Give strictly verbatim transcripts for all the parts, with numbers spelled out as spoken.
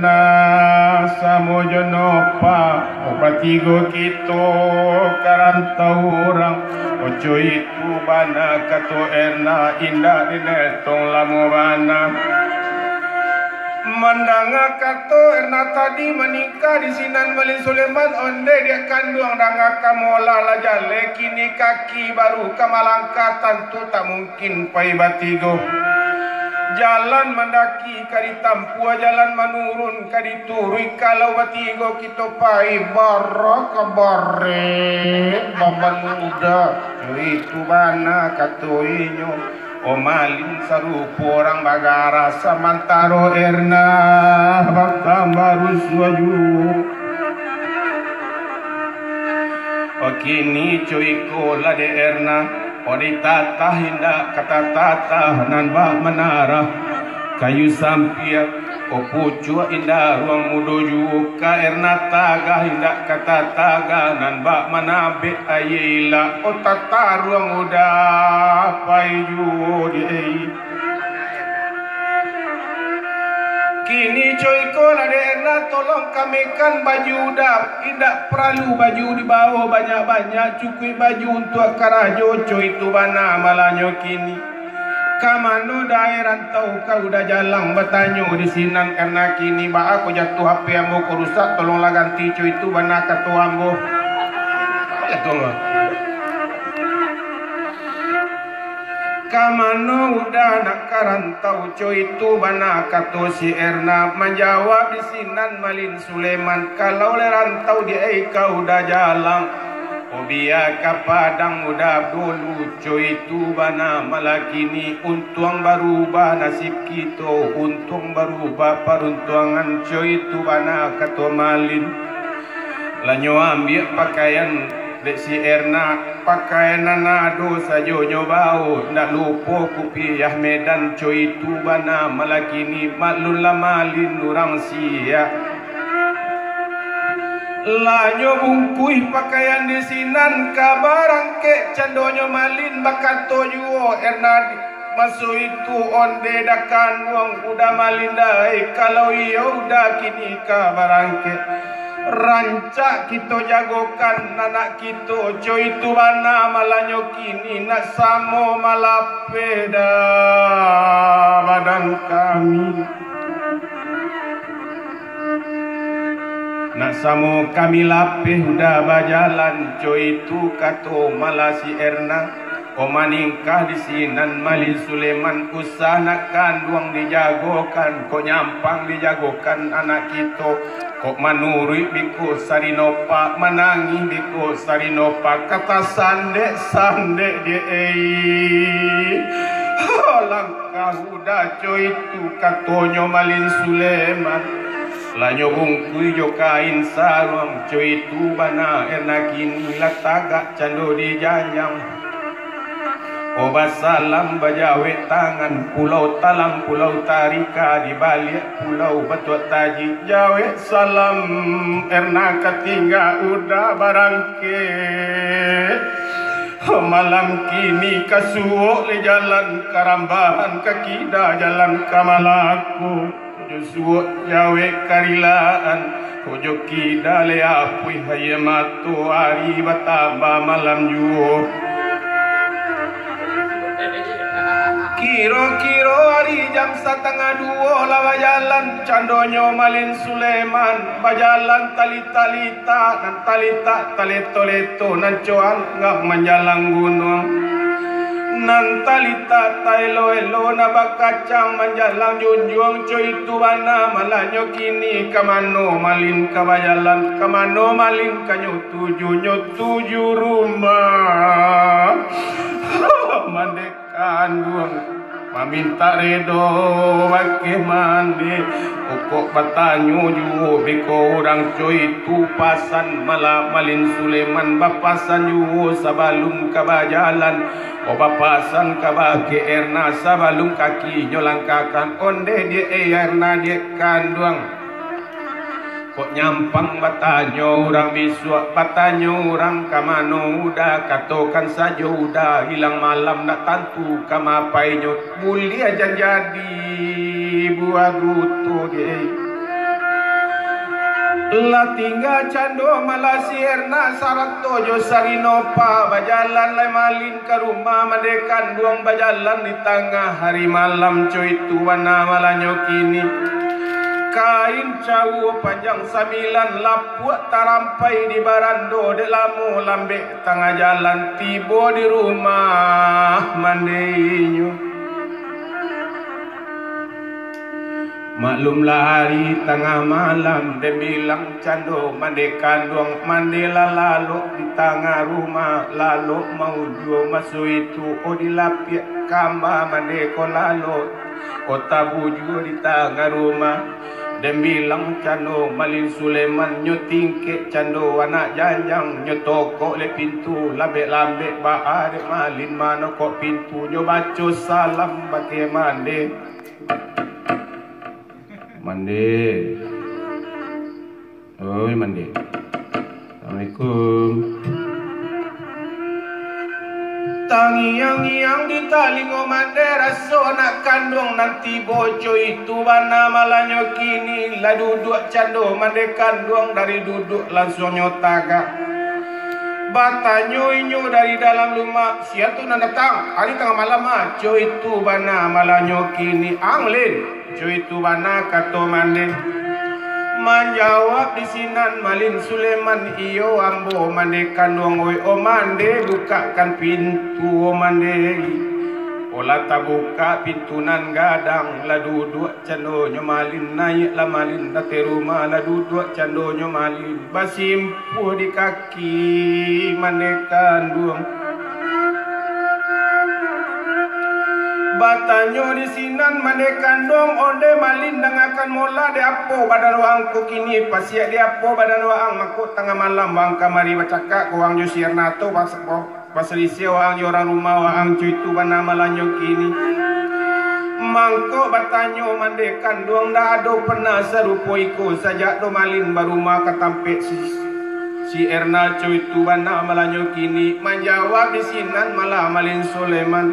Nah, samo jo Nopa, batigo kito ka rantau urang. Oco itu bana kato Erna, indak dinetong lamo bana. Mandanga kato Erna tadi manikah di sinan Malin Suleman, onde diak kanduang danga ka mola lah jaleh, kini kaki baru ka malangkah, tantu tak mungkin pai batigo. Jalan mandaki ka ditampuah, jalan manurun ka dituruik, kalau batigo kito pai, bara ka barek baban uda. Itu bana kato inyo, o Malin sarupo urang bagarah, samantaro Erna batambah rusuah juo. O kini co iko lah dek Erna, o ditatah indak ka tatatah nan bak manarah, kayu sampiang, o pucuak indak ruang mudo juo, ka Erna tagah indak ka tatagah nan bak manabek aia ilak, o tataruang uda pai juo di ai. Kini co iko lah dek Erna, tolong kamekan baju uda, indak paralu baju dibao banyak-banyak, cukuik baju untuak karajo, co itu bana malanyo kini. Ka mano dai rantau ka uda jalang, batanyo di sinan Erna kini, baa ko jatuah H P ambo ko rusak, tolonglah ganti, co itu bana kato ambo. Jatuah. Ka mano uda nak ka rantau, co itu bana kato si Erna, manjawab di sinan Malin Suleman, kalau lai rantau di ai ka uda jalang, o bia ka Padang uda dulu, co itu bana malah kini, untuang barubah nasib kito, untuang barubah paruntuangan, co itu bana kato Malin. Lah nyo ambiak pakaian dek si Erna, pakaian nan ado sajo nyo bao, ndak lupo kupiah Medan, co itu bana malah kini, maklumlah Malin urang siak. Lah nyo bungkuih pakaian di sinan ka barangkek, candonyo Malin bakato juo Erna, maso itu onde dak kanduang uda Malin dai, kalau iyo uda kini ka barangkek. Rancak kito jagokan anak kito, co itu bana malanyo kini, nak samo malapeh dah badan kami. Nak samo kami lapeh uda bajalan, co itu kato malah si Erna. Kok maningkah di sinan Malin Suleman, usah nak kanduang dijagokan, kok nyampang dijagokan anak kito, kok manuruik biko sarinopak, manangih biko sarinopak, ka tasandek-sandek di ai. Langkah uda co itu, katonyo Malin Suleman. Lah nyo bungkuih jo kain saruang, co itu bana Erna kini lah tagak cando di janjang. Oh, basalam bajawek tangan, pulau talam, pulau tarika, di baliak pulau batuak tajik. Jawek salam Erna ka tingga uda barangkek. Malam kini ka suok lai jalan ka Rambahan, ka kida jalan ka Malako. Ojo suok jawek karilaan, ojo kida lai apuih aia mato, ari batambah malam juo. Kiro-kiro ari jam satangah duo lah bajalan, candonyo Malin Suleman, bajalan tali-tali tak, nan talitak taleto-leto, nan coan ngak manjalang gunuang, nan talitak taelo-elo, nan bakacang manjalang junjuang, co itu bana malanyo kini, ka mano Malin ka bajalan, ka mano Malin ka nyo tuju, nyo tuju rumah. Mandek kanduang, mamintak redo bakeh mandi. Pokok batanyo juo beko urang, co itu pasan malah Malin Suleman, bapasan juo sabalum ka bajalan. Oh, bapasan ka bakeh Erna sabalum kakinyo langkahkan onde diak, eh, Erna diak kanduang. Kok nyampang batanyo urang bisuak, batanyo urang ka mano uda, katokan sajo uda ilang malam, ndak tantu ka ma painyo, buliah jan jadi buah guto deh. Lah tingga cando malah si Erna sarato jo Sarinopa, bajalan lai malin ka rumah mande kanduang, bajalan di tangah hari malam, co itu bana malanyo kini. Kain cawo panjang sambilan lapuak tarampai di barando, dek lamo lambek tangah jalan tibo di rumah mandinyo. Maklumlah ari tangah malam, den bilang cando mande kanduang, mande lah lalok di tangah rumah, lalok maujua maso itu, oh dilapiak kamba mande ko lalok, oh tabujua di tangah rumah. Den bilang cando Malin Suleman, nyo tingkek cando anak janjang, nyo tokok lek pintu, lambek-lambek baa dek malin manokok pintu, nyo baco salam bakeh mande. Mande. Oi, mande. Assalamualaikum. Tangiang-ngiang di talingo mande, raso anak kanduang nan tibo, co itu bana malanyo kini. Lah duduak cando mande kanduang, dari duduak lansuang nyo tagak. Batanyo inyo dari dalam rumah, "Sia tu nan datang ari tangah malam, ah?" Co itu bana malanyo kini. "Ang, Lin." Co itu bana kato mande. Manjawab di sinan Malin Suleman, "Iyo, ambo mande kanduang, oi, oh mande, bukakkan pintu, oh mande." Olah tabukak pintu nan gadang, lah duduak candonyo malin, naiaklah malin ateh rumah, lah duduak candonyo malin, basimpuah di kaki mande kanduang. Batanyo di sinan mande kanduang, "Onde malin, dangakan mola, dek apo badan waang ko kini pasiak, dek apo badan waang, mangko tangah malam waang kamari bacakak ko waang jo si Erna tu, bas-, bas-, basalisiah waang jo urang rumah waang, co itu bana malanyo kini." Mangko batanyo mande kanduang, "Ndak ado pernah sarupo iko sajak do malin barumah ka tampek si, si Erna, co itu bana malanyo kini." Manjawab di sinan malah Malin Suleman,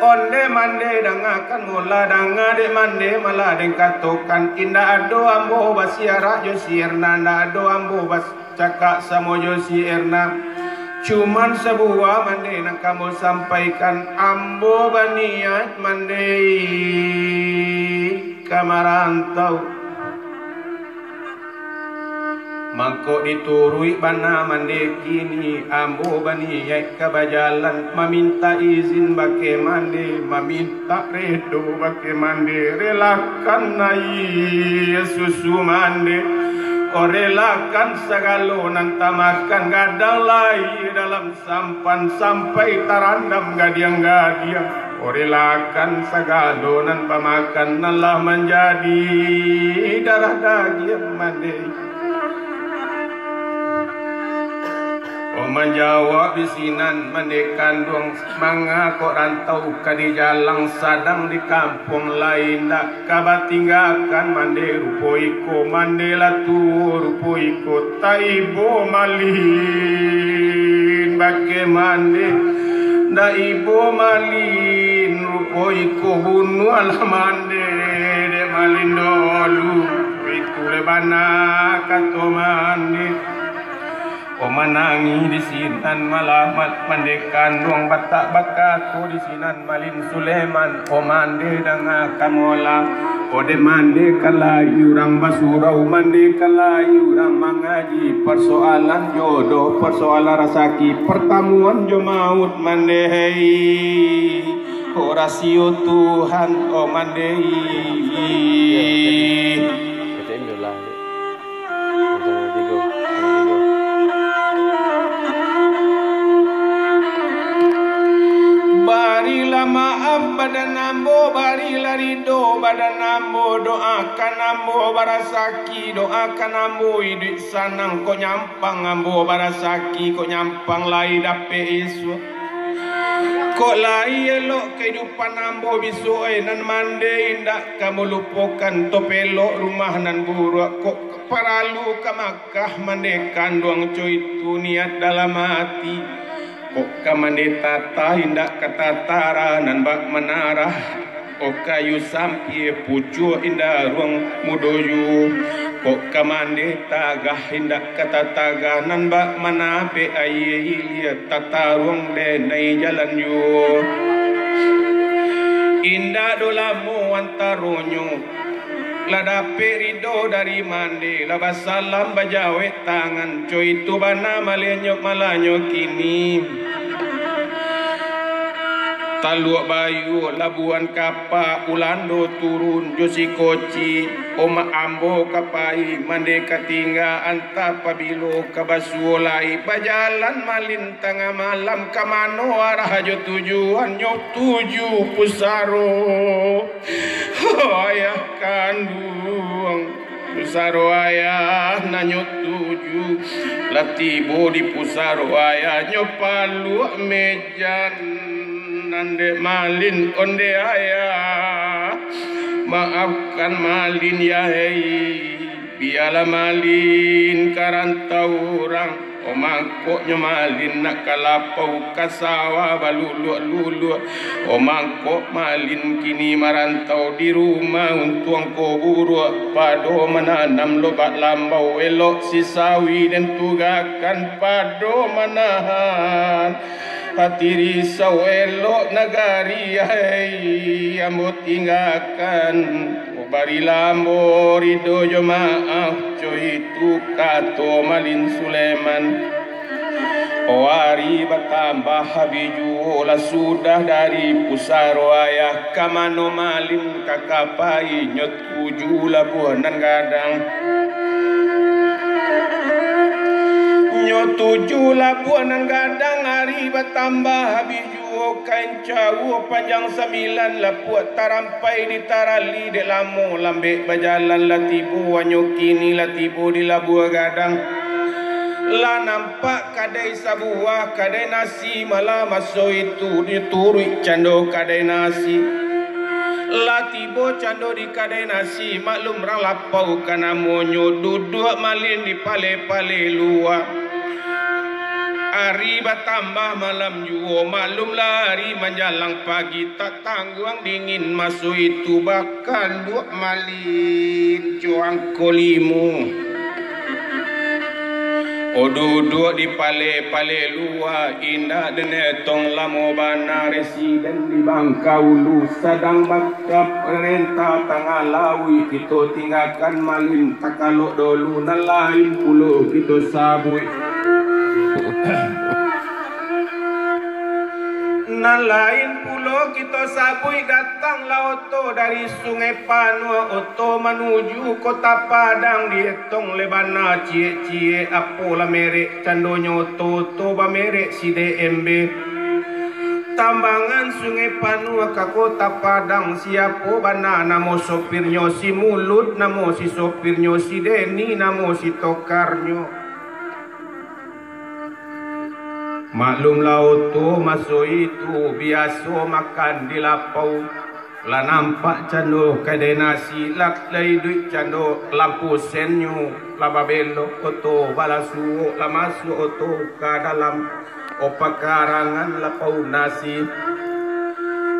"Onde mande, dangakan mola, danga dek mande malah den katokan, indak ado ambo basiarak jo si Erna, ndak ado ambo bas-, cakak samo jo si Erna. Cuman sabuah mande nan ka ambo sampaikan, ambo baniat mande ka marantau. Mangko dituruik bana mande kini, ambo baniat ka bajalan, mamintak izin bakeh mande, mamintak redo bakeh mande, relakan aia susu mande, oh relakan sagalo nan tamakan, gadang lai dalam sampan sampai tarandam gadiang-gadiang, oh relakan sagalo nan bamakan, nan lah manjadi darah dagiang mande." Oh manjawab di sinan mande kanduang, "Manga kok rantau ka dijalang, sadang di kampuang lai indak ka batinggakan mande, rupo iko mande lah tuo, rupo iko tak ibo malin bakeh mande, ndak ibo malin, rupo iko bunuahlah mande dek malin dolu." Itu le bana kato mande. Oh manangih di sinan malah ma-, mande kanduang, batak bakato di sinan Malin Suleman, "Oh mande, dangakan mola. Oh dek mande kan lai urang basurau, mande kan lai urang mangaji, parsoalan jodoh, parsoalan rasaki, partamuan jo mauik mande, hei. Oh rasio Tuhan, oh mande." Barilah maaf badan ambo, barilah ridho badan ambo, doakan ambo barasaki, doakan ambo iduik sanang, kok nyampang ambo barasaki, kok nyampang lai dapek isuak. Kok lai elok kahidupan ambo bisuak, eh, nan mande indak ka malupokan topelok rumah nan buruak, kok paralu ka Makkah mande kanduang, co itu niat dalam ati. Kok ka mande tata indak ka tatara nan bak manarah, kok kayu sampie pucuak indak ruang mudo juo. Kok ka mande tagah indak ka tatagah, nan bak manabek aia ilia tataruang denai jalan juo. Indak doh lamo antaronyo, lah dapek rido dari mande, lah basalam bajawek tangan, co itu bana malinyok malanyo kini. Taluak Bayuak, Labuan Kapak, Ulando turun jo si Koci, omak ambo ka pai mande ka tingga, antah pabilo ka basuo lai, bajalan malin tangah malam, ka mano arah jo tujuannyo, tuju pusaro ayah kanduang. Pusaro ayah nan nyo tuju, lah tibo di pusaro ayahnyo paluak mejan. Nan dek malin onde ayah, maafkan malin ya hei, bialah malin ka rantau urang. O mangkoknyo malin nak ka lapau ka sawah baluluak-luluak. O mangkok malin kini marantau di rumah untuang ko buruak. Pado mananam lobak lambau, elok si sawi den tugakan pado manahan. Hati risau elok nagari ai ambo tinggakan. Barilah ambo rido jo maaf, co itu kato Malin Suleman. O ari batambah habih juo lah sudah dari pusaro ayah, ka mano malin ka kapai nyo tuju labuah nan gadang. Nyo tuju labuah nan gadang, ari batambah habih juo kain cawua panjang sambilan lapuak tarampai di tarali dek lamo lambek bajalan lah tibo anyo kini lah tibo di labuah gadang. Lah nampak kadai sabuah, kadai nasi malah maso itu dituruik cando kadai nasi. Lah tibo cando di kadai nasi, maklum rang lapau ka namonyo, duduak malin di pale-pale lua. Ari batambah malam juo, maklumlah ari manjalang pagi, tak tangguang dingin maso itu, bakanduak malin cuang kolimo. O duduak di pale-pale lua, indak den etong lamo bana, residen di Bangkaulu sadang bak- Ka parentah tangah lauik kito tinggakan malin takalok dolu, nan lain pulo kito sabuik. Nan lain pulo kito sabuik, datanglah oto dari Sungai Panuah, oto manuju Kota Padang, dietong leh bana ciek-ciek, apolah merek candonyo oto, oto bamerek si D M B. Tambangan Sungai Panuah ka Kota Padang, siapo bana namo sopirnyo? Si Mulut namo si sopirnyo, si Deni namo si tokarnyo. Maklumlah oto maso itu biaso makan di lapau. Lah nampak cando kadai nasi, lah, lah iduik cando lampu sennyo, lah babelok oto, balah suok, lah masuak oto ka dalam, o pakarangan lapau nasi.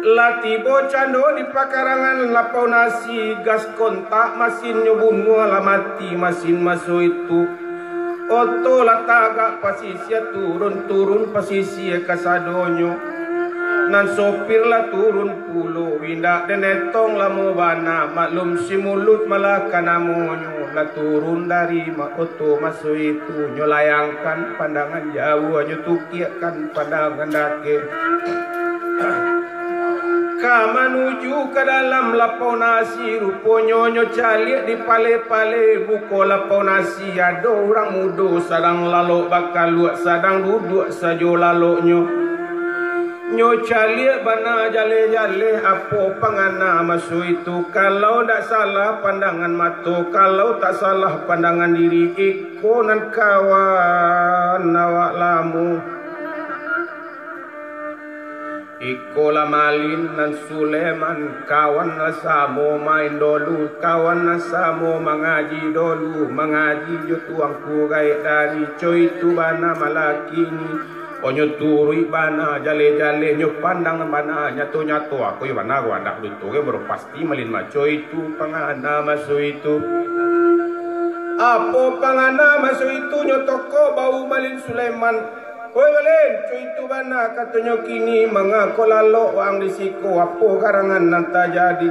Lah tibo cando di pakarangan lapau nasi, gas kontak masinnyo bunuah, lah mati masin maso itu. Oto lah tagak pasisia, turun-turun pasisia kasadonyo. Nan sopir lah turun pulo, indak den etong lamo bana, maklum si Mulut malah ka namonyo, lah turun dari ma-, oto maso itu, nyo layangkan pandangan jauah, nyo tukiakkan pandangan dakek. Ka manuju ka dalam lapau nasi, ruponyo nyo caliak di pale-pale buko lapau nasi, ado urang mudo sadang lalok bakaluak, sadang duduak sajo laloknyo. Nyo caliak bana jaleh-jaleh, apo pangana maso itu, kalau dak salah pandangan mato, kalau tak salah pandangan diri, iko nan kawan awak lamo. Iko lah Malin nan Suleman, kawan nan samo main dolu, kawan nan samo mangaji dolu, mangaji jo Tuangku Gaek dari, co itu bana malah kini. Onyo turuik bana, jaleh-jaleh nyo pandang bana, nyato-nyato ako yo bana ko anak duto ge, baru pasti Malin maco itu, pangana maso itu. Apo pangana maso itu nyo tokok bau Malin Sulaiman. Oi Malin, co itu bana katonyo kini, mangako lalok waang di siko, apo garangan nan tajadi?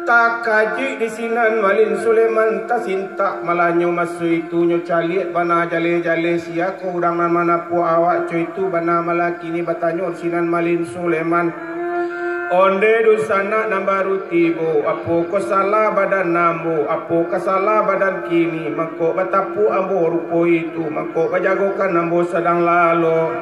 Takajuik di sinan Malin Sulaiman, tasintak malahnyo maso itu nyo caliak bana jaleh-jaleh, sia ko urang nan manapuak awak co itu bana malah kini, batanyo di sinan Malin Sulaiman. Onde dunsanak nan baru tibo, apokoh salah badan ambo, apokoh salah badan kini, mangko batapuak ambo rupo itu, mangko bajagokan ambo sadang lalok.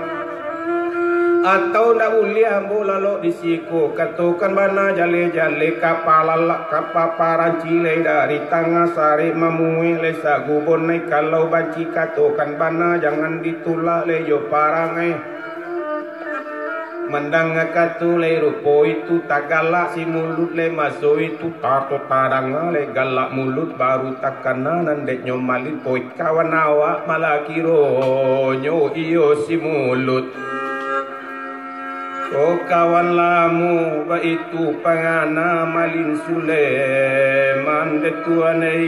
Atau ndak buliah ambo lalok di siko, katokan bana jaleh-jaleh, kapa lalak, kapa paranci lai dari tangah sarek mamuek lai sagubo nai kalau banci, katokan bana jangan ditulak lai jo parang ai. Mandanga kato lai rupo itu, tagalak si mulut lai maso itu, tato tadanga lai galak mulut, baru takana nan dek nyo Malin, oi kawan awak malah kironyo iyo si mulut. Ko kawan lamo baitu pangana Malin Sulaiman dek tuan ai.